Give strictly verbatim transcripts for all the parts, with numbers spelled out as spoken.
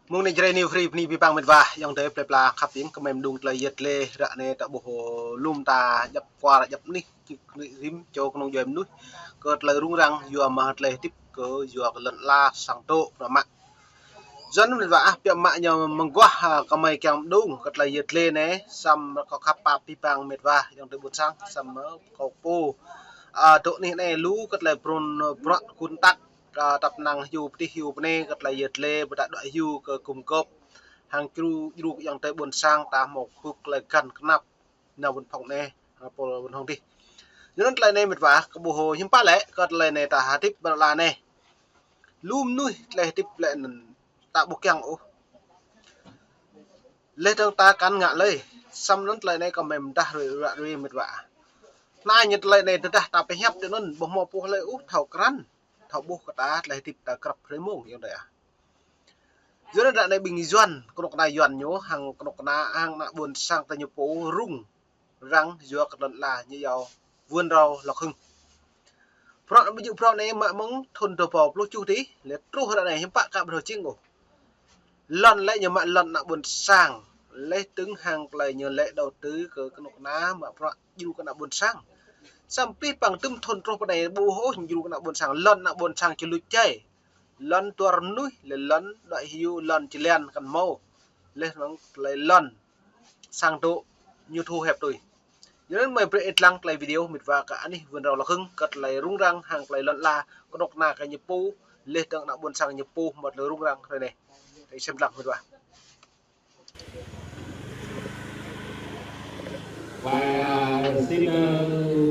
Mơ̆ng anai Jrai New Free bơni abih bang mĕt wa, ayŏng adơi plơi pla khăp ƀing kơmơi mơ̆ng đung tơlơi yet lĕ ră anai ta ƀuh lŏm ta djăp kuar djăp anih, čih kơnĭ rĭm čô kơnung djuai mơnuih, kơ tơlơi rŭng răng, yua mă tơlơi hơdip kơ yua kơ lŏn ala sang tŏ pơnă mă. Yua anŭn mĕt wa ah, biă mă ñu mơguah, ah, kơmơi kiăng mơđung kơ tơlơi yet lĕ anai, samơ̆ kâo khăp pap abih bang mĕt wa, ayŏng adơi ƀôn sang, samơ̆ kâo pô, ah, dŏ anih anai lu kơ tơlơi prun, bruă kơnuk kơna, ah, tăp năng hyu pơtih hyu pơnai kơ tơlơi yet lĕ, ƀôdah đuaĭ hyu kơ gum gŏp, hăng djru, djru kơ ayŏng adơi ƀôn sang ta hmâo kơkuh tơlơi găn kơnăp nao ƀôn phŏng anai, hăng pô ƀôn hŏng dih. Yua anŭn tơlơi anai mĕt wa, kâo ƀuh hiư̆m pă lĕ kơ tơlơi anai ta hơdip ƀơi lŏn ala anai. Lu mơnuih tơlơi hơdip lĕ anŭn ta ƀu kiăng ôh. Laih dơ̆ng ta kăn ngă lơi. Samơ̆ anŭn tơlơi anai kơmơi pơdah rui ră rui mĕt wa. Anai ñu tơlơi anai tơdah ta pơhiăp tui anŭn, ƀu hmâo pô hlơi ôh thâo krăn, thâo ƀuh kơ ta tơlơi hơdip ta krăp hrơi mông ayŏng adơi ah. Yua anŭn ră anai ƀing Yuan, kơnuk kơna Yuan ñu, hăng kơnuk kơna, hăng ană ƀôn sang ta ñu pô rŭng răng yua kơ lŏn ala ñu iâu vườn rau lŏk hưng. Bruă anai ƀu djơ̆ bruă anai mă mơ̆ng thun dua rơbâo pluh tơjuh dih, lĕ truh ră anai hiư̆m pă ka ƀu thâo jing ôh. Lŏn lĕ ñu mă lŏn ană ƀôn sang, laih dơ̆ng hăng tơlơi ñu lĕ đầu tư kơ kơnuk kơna mă bruă djru kơ ană ƀôn sang. Samơ̆ pih păng tơm thun truh pơ anai ƀu ôh djru kơ ană ƀôn sang, lŏn ană ƀôn sang či luč čai. Lŏn tuar mơnuih, lĕ lŏn đuaĭ hyu, lŏn či lian kăn hmâo. Laih dơ̆ng tơlơi lŏn sang tŏ ñu thu hep tui. Yua anŭn mơi brơi ih lăng tơlơi video mĕt wa kơ anih vườn rau lŏk hưng, kơ tơlơi rŭng răng hăng tơlơi lŏn ala, kơnuk kơna kơ ñu pô, laih dơ̆ng ană ƀôn sang ñu pô, mă tơlơi rŭng răng ră anai. Ih sem lăng mĕt wa. Và, à, xin, ờ,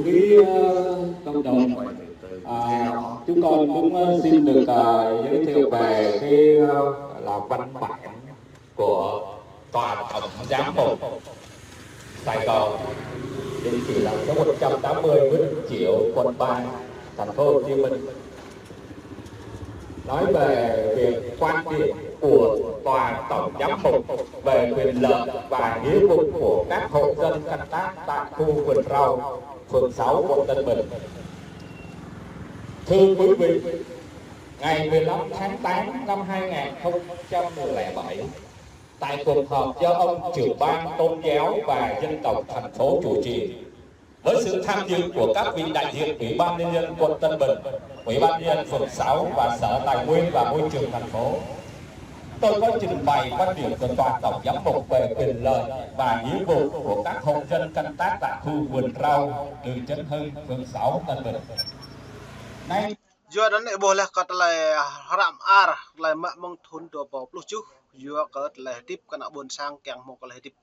quý, ờ, cộng đồng, ờ, chúng con cũng, ờ, xin được, ờ, giới thiệu về cái, ờ, là văn bản của Tòa Tổng Giám Mục Sài Gòn, địa chỉ là số một trăm tám mươi Nguyễn Triệu, quận ba, thành phố Hồ Chí Minh. Nói về việc quan điểm của Tòa Tổng Giám Mục về quyền lợi và nghĩa vụ của các hộ dân canh tác tại khu vườn rau, phường sáu, quận Tân Bình. Thưa quý vị, ngày mười lăm tháng tám năm hai nghìn không trăm lẻ bảy, tại cuộc họp do ông trưởng ban tôn giáo và dân tộc thành phố chủ trì, với sự tham dự của các vị đại diện Ủy ban Nhân dân quận Tân Bình, Ủy ban Nhân dân phường sáu và Sở Tài nguyên và Môi trường thành phố, tôi có trình bày quan điểm của Tòa Tổng Giám mục về quyền lợi và nghĩa vụ của các hộ dân canh tác tại khu vườn rau, đường Chấn Hưng, phường sáu, Tân Bình. Nay Yua anŭn ih ƀuh laih kơ tơlơi hră mơar, tơlơi mă mơ̆ng thun dua rơbâo pluh tơjuh, yua kơ tơlơi hơdip kơ ană ƀôn sang kiăng hmâo tơlơi hơdip.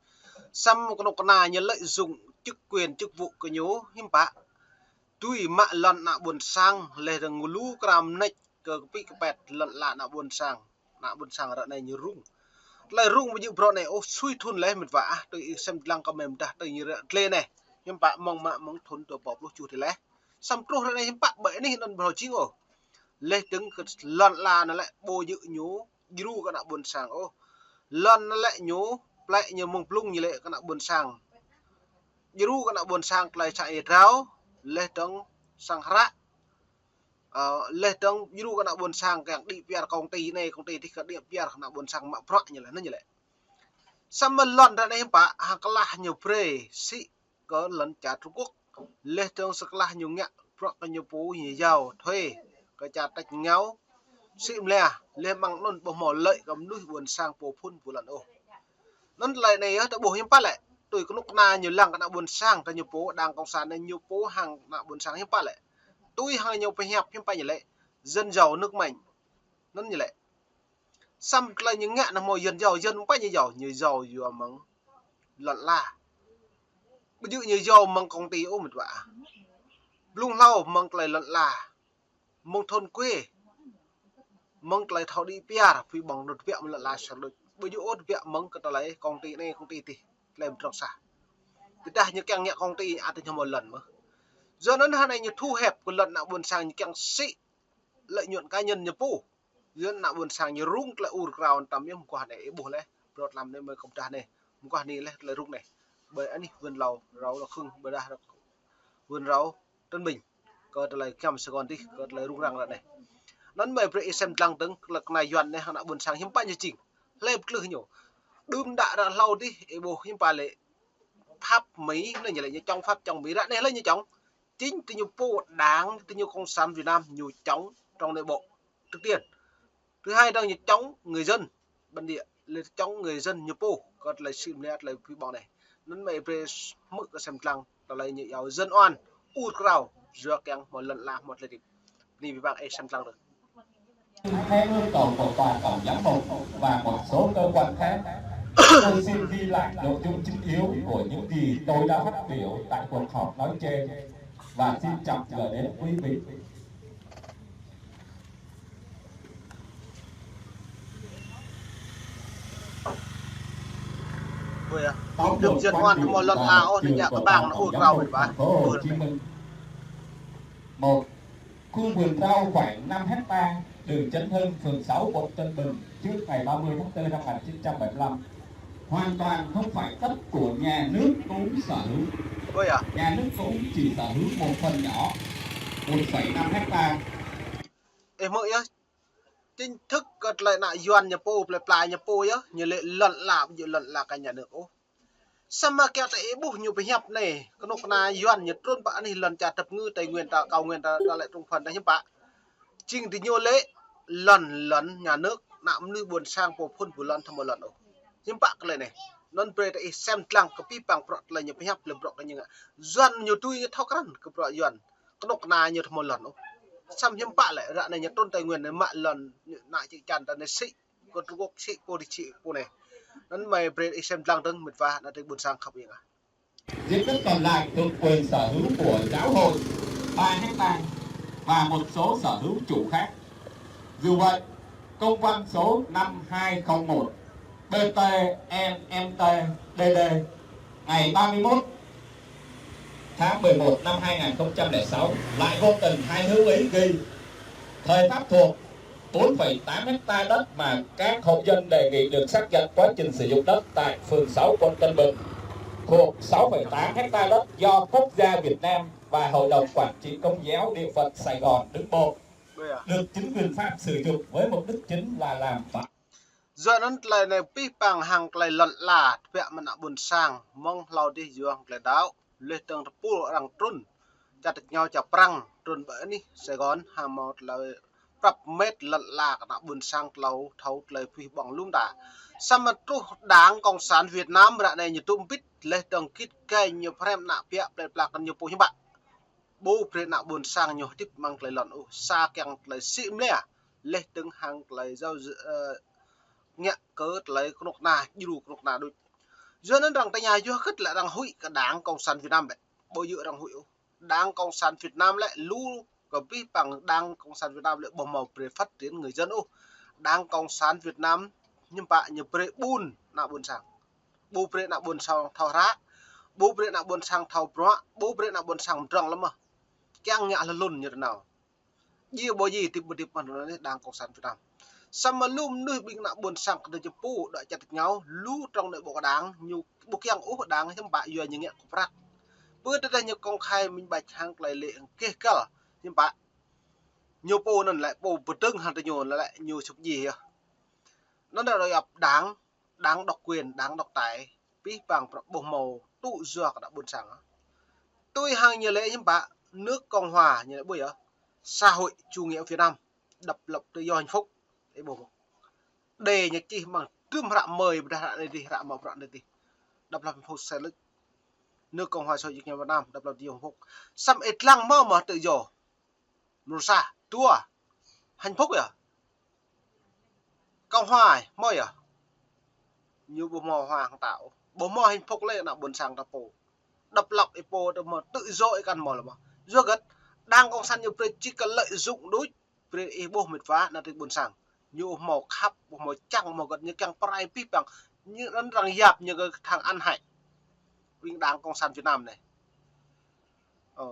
Samơ̆ kơnuk kơna ñu lợi dụng chức quyền chức vụ kơ ñu hiư̆m pă. Tui mă lŏn ană ƀôn sang, laih dơ̆ng lu kram neč kơ kơpĭ kơpet lŏn ala ană ƀôn sang. Ană ƀôn sang ră anai ñu rŭng. Tơlơi rŭng ƀu djơ̆ bruă anai ôh, sui thun laih mĕt wa ah, tui ih sem lăng kơ mĕm dah tui ñu ră tlê anai. Hiư̆m pă mơ̆ng mă mơ̆ng thun dua rơbâo pluh tơjuh dih laih. Samơ̆ truh ră anai hiư̆m pă ƀơi anih anŭn ƀu thâo jing ôh. Laih dơ̆ng kơ lŏn ala anŭn lĕ ƀu djơ̆ ñu djru kơ ană ƀôn sang ôh. Lŏn anŭn lĕ ñu plĕ ñu mơ̆ng blung ñu lĕ kơ ană ƀôn sang. Djru kơ ană ƀôn sang tơlơi čă ia drao, laih dơ̆ng sang hră. Ơ, laih dơ̆ng djru kơ ană ƀôn sang kiăng đĭ piar công ty anai, công ty dih kơ đĭ piar kơ ană ƀôn sang mă bruă ñu lĕ, anŭn ñu lĕ. Samơ̆ lŏn ră anai hiư̆m pă, hăng klah ñu brơi sĭ kơ lŏn čar Trung Quốc. Laih dơ̆ng sĭ klah ñu ngă bruă kơ ñu pô ñu iâu thuê kơ čar tač ngao. Sĭ mơ̆ laih, laih mơ̆ng anŭn ƀu hmâo lợi kơ mơnuih ƀôn sang pô phun pô lŏn ôh. Anŭn tơlơi anai yơh ta ƀuh hiư̆m pă lĕ. Tui kơnuk kơna ñu lăng kơ ană ƀôn sang kơ ñu pô, Đảng Cộng sản anai ñu pô hăng ană ƀôn sang hiư̆m pă lĕ. Tui hăng ñu pơhiăp hiư̆m pă ñu lĕ. Dân giàu nước mạnh. Anŭn ñu lĕ. Samơ̆ tơlơi ñu ngă anŭn hmâo dân giàu, dân hiư̆m pă ñu giàu, ñu giàu yua mơ̆ng lŏn ala. Ƀu djơ̆ ñu giàu mơ̆ng công ty ôh mĕt wa. Blung hlâo mơ̆ng tơlơi lŏn ala. Mơ̆ng thôn quê. Mơ̆ng tơlơi thâo đĭ piar, pui ƀơ̆ng đut biă mơ̆ng lŏn ala sang đut. Ƀu djơ̆ ôh biă mơ̆ng kơ tơlơi công ty anai, công ty dih. Tơlơi pơdrŏng sah. Tơdah ñu kiăng ngă công ty, ăt ñu hmâo lŏn mơ̆n. Yua anŭn ră anai ñu thu hep kơ lŏn ană ƀôn sang ñu kiăng sĭ lợi nhuận cá nhân ñu pô. Yua anŭn ană ƀôn sang ñu rŭng tơlơi ur krao tăm yơh mơguah anai ih ƀuh laih. Bruă tlam anai mơi kơ pơdah anai. Mơguah anai laih tơlơi rŭng anai. Ƀơi anih vườn rau, rau lŏk hưng, ƀôdah vườn rau Tân Bình. Kơ tơlơi giăm Sài Gòn dih, kơ tơlơi rŭng răng ră anai. Anŭn mơi brơi ih sem lăng dơ̆ng, tơlơi kơna Yuan anai, hăng ană ƀôn sang hiư̆m pă ñu jing. Hlơi pơtlưh ñu? Đưm đă ră hlâo dih, ih ƀuh hiư̆m pă lĕ Pháp Mỹ, anai ñu lĕ ñu chống Pháp chống Mỹ, ră anai hlơi ñu chống? Chính ti ñu pô đảng, ti ñu Cộng sản Việt Nam, ñu chống trong nội bộ. Trước tiên. Thứ hai, rằng ñu chống người dân bản địa, lĕ chống người dân ñu pô, kơ tơlơi sĭ mơnia tơlơi phi ƀong anai. Anŭn mơ̆ ih brơi hmư̆ kơ sem lăng, tơlơi ñu iâu dân oan, ur krao, yua kiăng hmâo lŏn ala, hmâo tơlơi hơdip. Bơni abih bang ih sem lăng rơ̆. Theo yêu cầu của tòa tổng giám mục và một số cơ quan khác, tôi xin ghi lại nội dung chính yếu của những gì tôi đã phát biểu tại cuộc họp nói trên và xin chậm gửi đến quý vị. Ôi à. Tóm lược quan điểm của tòa trưởng của tòa tổng giám mục thành phố Hồ Chí Minh. Một, khu vườn rau khoảng năm hecta, đường Chấn Hưng, phường sáu, quận Tân Bình, trước ngày ba mươi tháng tư năm một nghìn chín trăm bảy mươi lăm, hoàn toàn không phải đất của nhà nước Cốm sở hữu. Ôi à. Nhà nước Cốm chỉ sở hữu một phần nhỏ, một phẩy năm hecta. Ih hmư̆ yơh, chính thức kơ tơlơi ană Yuan ñu pô, plơi pla ñu pô yơh, ñu lĕ lŏn ala, ƀu djơ̆ lŏn ala kơ nhà nước ôh. Samơ̆ kiăng ta ih ƀuh ñu pơhiăp anai, kơnuk kơna Yuan ñu trŭn pơ anih lŏn čar Dap Ngư, Tây Nguyên ta, Cao Nguyên ta, ta lĕ trŭn phăn ta hiư̆m pă. Jing ti ñu lĕ lŏn, lŏn nhà nước, ană mơnuih ƀôn sang pô phŭn ƀu lŏn thâo hmâo lŏn ôh. Hiư̆m pă kơ tơlơi anai. Anŭn brơi ta ih sem lăng kơ abih bang bruă tơlơi ñu pơhiăp lĕ bruă kơ ñu ngă. Yuan ñu tui ñu thâo krăn kơ bruă Yuan. Kơnuk kơna ñu thâo hmâo lŏn ôh. Samơ̆ hiư̆m pă lĕ, ră anai ñu trŭn Tây Nguyên anai mă lŏn ñu ană čư̆ čan ta anai sĭ. Kơ Trung Quốc sĭ pô dih sĭ pô anai. Anŭn mơ̆ brơi ih sem lăng dơ̆ng mĕt wa ană tring ƀôn sang khăp yang ah. Diện tích còn lại thuộc quyền sở hữu của giáo hội ba hecta và một số sở hữu chủ khác. Dù vậy, công văn số năm hai không một B T N M T D D ngày ba mươi mốt tháng mười một năm hai nghìn không trăm lẻ sáu lại vô tình hay hữu ý ghi thời pháp thuộc bốn phẩy tám hecta đất mà các hộ dân đề nghị được xác nhận quá trình sử dụng đất tại phường sáu, quận Tân Bình, thuộc sáu phẩy tám hecta đất do Quốc gia Việt Nam và Hội đồng Quản trị Công giáo địa phận Sài Gòn đứng bộ, được chính quyền Pháp sử dụng với mục đích chính là làm bãi. Yua anŭn tơlơi anai abih bang hăng tơlơi lŏn ala, tơbiă mơ̆ng ană ƀôn sang, mơ̆ng hlâo dih yua hăng tơlơi đaŏ, laih dơ̆ng tơpul arăng trŭn, čar tač rơngiao čar Prăng, trŭn pơ anih Sài Gòn, hăng hmâo tơlơi prăp mĕt lŏn ala kơ ană ƀôn sang tlâo thâo tơlơi phi ƀong lŏm ta. Samơ̆ truh Đảng Cộng sản Việt Nam ră anai ñu tŭ mbĭt, laih dơ̆ng git gai ñu pơhrăm ană biă plơi pla kơ ñu pô hiư̆m pă. Ƀu brơi ană ƀôn sang ñu hơdip amăng tơlơi lŏn ôh, sa kiăng tơlơi sĭ mơnia, laih dơ̆ng hăng tơlơi jao, ơ, ngă kơ tơlơi kơnuk kơna, djru kơnuk kơna đôč. Yua anŭn arăng tơña yua hơget lĕ arăng huĭ kơ Đảng Cộng sản Việt Nam lĕ. Ƀu djơ̆ arăng huĭ ôh. Đảng Cộng sản Việt Nam lĕ lu kơ abih bang Đảng Cộng sản Việt Nam lĕ ƀu hmâo brơi phát triển người dân ôh. Đảng Cộng sản Việt Nam hiư̆m pă ñu brơi ƀun ană ƀôn sang. Ƀu brơi ană ƀôn sang thâo hră, ƀu brơi ană ƀôn sang thâo bruă, ƀu brơi ană ƀôn sang mơdrŏng lơmơ̆. Kiăng ngă hlŭn ñu tơ nao. Djai ƀu djai, hơdip ƀu hơdip mơ̆n anŭn Đảng Cộng sản Việt Nam. Samơ̆ lu mơnuih ƀing ană ƀôn sang kơ ñu pô đuaĭ čar tač rơngiao, lu trong nội bộ đảng, ñu ƀu kiăng ôh đảng hiư̆m pă yua ñu ngă kơ prăk. Pơ tơdah ñu công khai minh bạch hăng tơlơi lĕ gêh găl hiư̆m pă. Ñu pô anŭn lĕ pô pơdơ̆ng hăng tơ ñu lĕ ñu sŭk djai yơh. Anŭn ră ruai ăp đảng, đảng độc quyền, đảng độc tài, abih bang bruă ƀu hmâo tŭ yua kơ ană ƀôn sang. Tui hăng ñu lĕ hiư̆m pă, nước Cộng hòa ñu lĕ ƀu yơh, xã hội chủ nghĩa Việt Nam, độc lập tự do hạnh phúc. Ih ƀuh mơ̆. Đe ñu čih amăng tơm hră mơi, ƀôdah hră anai dih, hră mơ̆ hră anai dih. Độc lập hạnh phúc, sẽ là nước Cộng hòa xã hội chủ nghĩa Việt Nam, độc lập tự do hạnh phúc. Samơ̆ ih lăng hmâo mơ̆ tự do. Mrô sa, dua. Hạnh phúc yơh. Cộng hòa, hmâo yơh. Ñu ƀu hmâo hòa hăng ta ôh. Ƀu hmâo hạnh phúc lĕ ană ƀôn sang ta pô. Độc lập ih pô ta hmâo, tự do ih kăn hmâo lơmơ̆. Yua hơget, Đảng Cộng sản ñu brơi či kơ lợi dụng đôč, brơi ih ƀuh mĕt wa ană tring ƀôn sang. Ñu ƀu hmâo khăp, ƀu hmâo čang, ƀu hmâo hơget, ñu kiăng pơrai abih bang. Ñu anŭn arăng yap ñu kơ thang ăn hại. Ƀing Đảng Cộng sản Việt Nam anai. Ơ.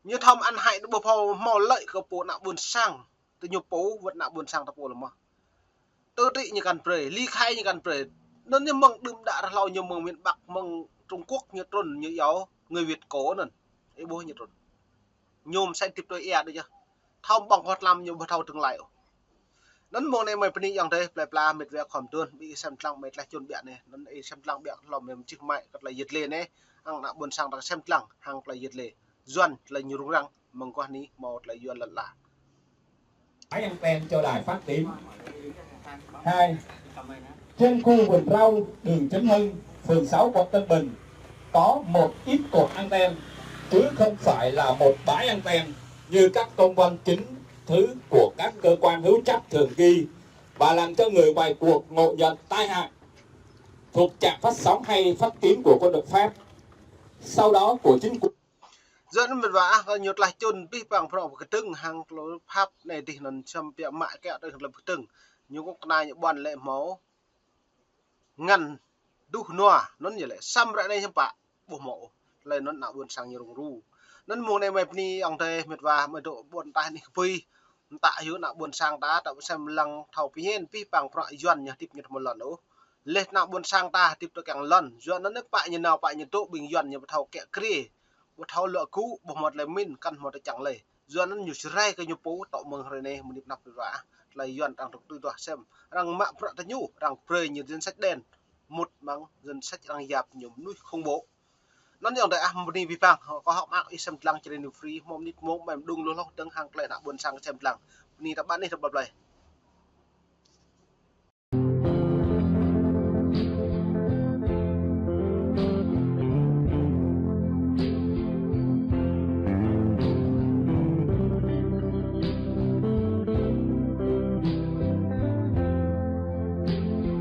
Ñu thâo ăn hại, ƀu thâo hmâo lợi kơ pô ană ƀôn sang. Tơ ñu pô, wơ̆t ană ƀôn sang ta pô lơmơ̆. Tự trị ñu kăn brơi, ly khai ñu kăn brơi. Anŭn ñu mơ̆ng đưm đă ră hlâo ñu mơ̆ng miền Bắc, mơ̆ng Trung Quốc ñu trŭn ñu iâu người Việt cổ anŭn. Ih ƀuh ñu trŭn. Ñu mơsĕ hơdip tui ia đôč yơh. Thâo ƀơ̆ng kơ tlam ñu ƀu thâo tương lai ôh. Anŭn mơ̆ng anai mơi bơni ayŏng adơi plơi pla mĕt wa khŏm tŭ, ƀing ih sem lăng mơi tlaih čun biă anai. Anŭn ih sem lăng biă hlŏm mơi mơčih mă kơ tlaih yet lê anai. Hăng ană ƀôn sang ta sem lăng hăng tlaih yet lê. Yuan tlaih ñu rŭng răng, mơguah anai hmâo tlaih Yuan lăt la. Máy anten cho đài phát tín. Hai, trên khu vườn rau, đường Chấn Hưng, phường sáu, quận Tân Bình, có một ít cột anten, chứ không phải là một bãi anten như các công văn chính thứ của các cơ quan hữu trách thường ghi và làm cho người ngoài cuộc ngộ nhận tai hại thuộc trạm phát sóng hay phát tín của quân đội Pháp, sau đó của chính quyền. Yua anŭn mĕt wa ah, kơ ñu tlaih čun abih bang bruă pơkơdơ̆ng hăng tơlơi pap anai dih anŭn sem biă mă kơ tơlơi pơkơdơ̆ng. Ñu kơ kơna ñu ƀuăn lĕ hmâo ngăn duh nua, anŭn ñu lĕ sem ră anai sem pă ƀu hmâo ôh. Tơlơi anŭn ană ƀôn sang ñu rŭng rŭ. Anŭn mơ̆ng anai mơi bơni ayŏng adơi mĕt wa mơi dŏ ƀôn taih anih kơpui. Mơta hyu ană ƀôn sang ta, ta sem lăng thâo pơhiên abih bang bruă Yuan ñu hơdip ñu hmâo lŏn ôh. Leh ană ƀôn sang ta hơdip tơ kiăng lŏn. Yua anŭn anai pă ñu nao pă ñu dŏ ƀing Yuan ñu ƀu thâo kiă kriê, ƀu thâo luă gŭ, ƀu hmâo tơlơi pơmĭn, kăn hmâo tơlơi čang lơi. Yua anŭn ñu sơrai kơ ñu pô tŏ mơ̆ng hrơi anai mơnit năp mĕt wa ah. Tơlơi Yuan arăng dŏ tui duah sem. Arăng mă bruă tơ ñu, arăng brơi ñu danh sách đen. Mŭt mơ̆ng danh sách arăng yap ñu mơnuih khủng bố. Anŭn ayŏng adơi ah, bơni abih bang, kâo hơ̆k mơak ih sem lăng Jrai New Free, hmâo mơnit mông mơi mơđung lu hloh dơ̆ng hăng tơlơi ană ƀôn sang sem lăng. Bơni ta ƀăn anih ta ƀlŏr plơi.